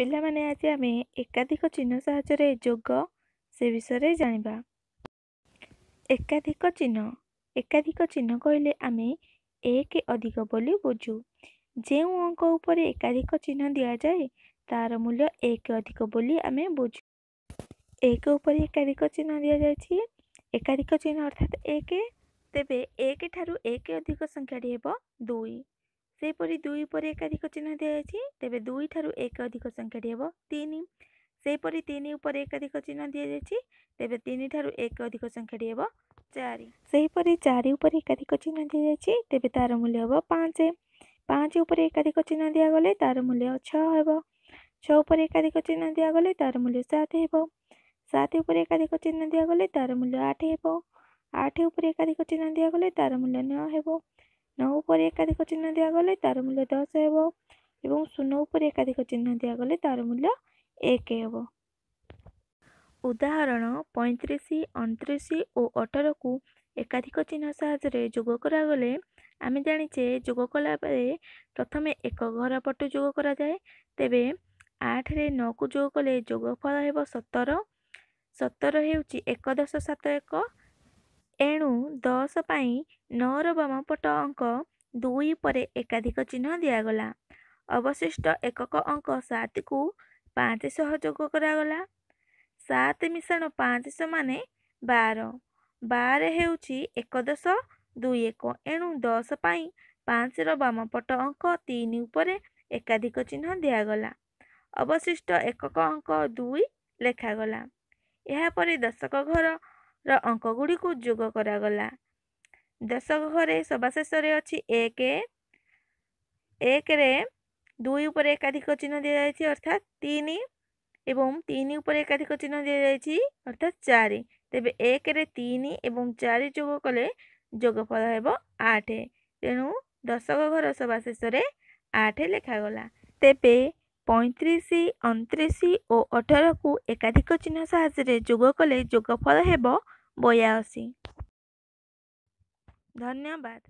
ପିଲାମାନେ, ଆଜି ଆମେ ଏକାଧିକ ଚିହ୍ନ ସାହାଯ୍ୟରେ ଯୋଗ ସେ ବିଷୟରେ ଜାଣିବା। ଏକାଧିକ ଚିହ୍ନ। ଏକାଧିକ ଚିହ୍ନ କହିଲେ ଆମେ ଏକ ଅଧିକ ବୋଲି ବୁଝୁ। ଯେଉଁ ଅଙ୍କ ଉପରେ ଏକାଧିକ ଚିହ୍ନ ଦିଆଯାଏ, ତାର ମୂଲ୍ୟ ଏକ ଅଧିକ ବୋଲି ଆମେ ବୁଝୁ। ଏକ ଉପରେ ଏକାଧିକ ଚିହ୍ନ ଦିଆଯାଇଛି, ଏକାଧିକ ଚିହ୍ନ ଅର୍ଥାତ୍ ଏକ। ତେବେ ଏକ ଠାରୁ ଏକ ଅଧିକ ସଂଖ୍ୟାଟି ହେବ 2। ସେହିପରି 2 ଉପରେ ଏକାଧିକ ଚିହ୍ନ ଦିଆଯାଇଛି, ତେବେ 2 ଠାରୁ ଏକ ଅଧିକ ସଂଖ୍ୟାଟି ହେବ 3। ସେହିପରି 3 ଉପରେ ଏକାଧିକ ଚିହ୍ନ ଦିଆଯାଇଛି, ତେବେ 3 ଠାରୁ ଏକ ଅଧିକ ସଂଖ୍ୟାଟି ହେବ 4। ସେହିପରି 4 ଉପରେ ଏକାଧିକ ଚିହ୍ନ ଦିଆଯାଇଛି, ତେବେ ତାର ମୂଲ୍ୟ ହେବ 5। 5 ଉପରେ ଏକାଧିକ ଚିହ୍ନ ଦିଆଗଲେ ତାର ମୂଲ୍ୟ 6 ହେବ। 6 ଉପରେ ଏକାଧିକ ଚିହ୍ନ ଦିଆଗଲେ ତାର ମୂଲ୍ୟ 7 ହେବ। 7 ଉପରେ ଏକାଧିକ ଚିହ୍ନ ଦିଆଗଲେ ତାର ମୂଲ୍ୟ 8 ହେବ। 8 ଉପରେ ଏକାଧିକ ଚିହ୍ନ ଦିଆଗଲେ ତାର ମୂଲ୍ୟ 9 ହେବ। 9 ଉପରେ ଏକାଧିକ ଚିହ୍ନ ଦିଆଗଲେ ତାର ମୂଲ୍ୟ 10 ହେବ ଏବଂ 0 ଉପରେ ଏକାଧିକ ଚିହ୍ନ ଦିଆଗଲେ ତାର ମୂଲ୍ୟ 1 ହେବ। ଉଦାହରଣ, 35, 29 ଓ 18କୁ ଏକାଧିକ ଚିହ୍ନ ସାହାଯ୍ୟରେ ଯୋଗ କରାଗଲେ, ଆମେ ଜାଣିଛେ ଯୋଗ କଲାବେଳେ ପ୍ରଥମେ ଏକ ଘର ପଟୁ ଯୋଗ କରାଯାଏ। ତେବେ 8ରେ 9କୁ ଯୋଗ କଲେ ଯୋଗଫଳ ହେବ 17। 17 ହେଉଛି 1 10 7 1। ଏଣୁ 10 ପାଇଁ 9ର ବାମ ପଟ ଅଙ୍କ 2 ଉପରେ ଏକାଧିକ ଚିହ୍ନ ଦିଆଗଲା। ଅବଶିଷ୍ଟ ଏକକ ଅଙ୍କ 7କୁ 5 ସହ ଯୋଗ କରାଗଲା। 7 ମିଶାଣ 5 ସମାନେ 12। 12 ହେଉଛି 1 10 2 1। ଏଣୁ 10 ପାଇଁ 5ର ବାମ ପଟ ଅଙ୍କ 3 ଉପରେ ଏକାଧିକ ଚିହ୍ନ ଦିଆଗଲା। ଅବଶିଷ୍ଟ ଏକକ ଅଙ୍କ 2 ଲେଖାଗଲା। ଏହାପରେ ଦଶକ ଘରର ଅଙ୍କ ଗୁଡ଼ିକୁ ଯୋଗ କରାଗଲା। ଦଶକ ଘରେ ସବା ଶେଷରେ ଅଛି 1। 1ରେ 2 ଉପରେ ଏକାଧିକ ଚିହ୍ନ ଦିଆଯାଇଛି, ଅର୍ଥାତ୍ 3, ଏବଂ 3 ଉପରେ ଏକାଧିକ ଚିହ୍ନ ଦିଆଯାଇଛି, ଅର୍ଥାତ୍ 4। ତେବେ 1ରେ 3 ଏବଂ 4 ଯୋଗ କଲେ ଯୋଗଫଳ ହେବ 8। ତେଣୁ ଦଶକ ଘର ସବା ଶେଷରେ 8 ଲେଖାଗଲା। ତେବେ 35, 29 ଓ 18କୁ ଏକାଧିକ ଚିହ୍ନ ସାହାଯ୍ୟରେ ଯୋଗ କଲେ ଯୋଗଫଳ ହେବ 82। ଧନ୍ୟବାଦ।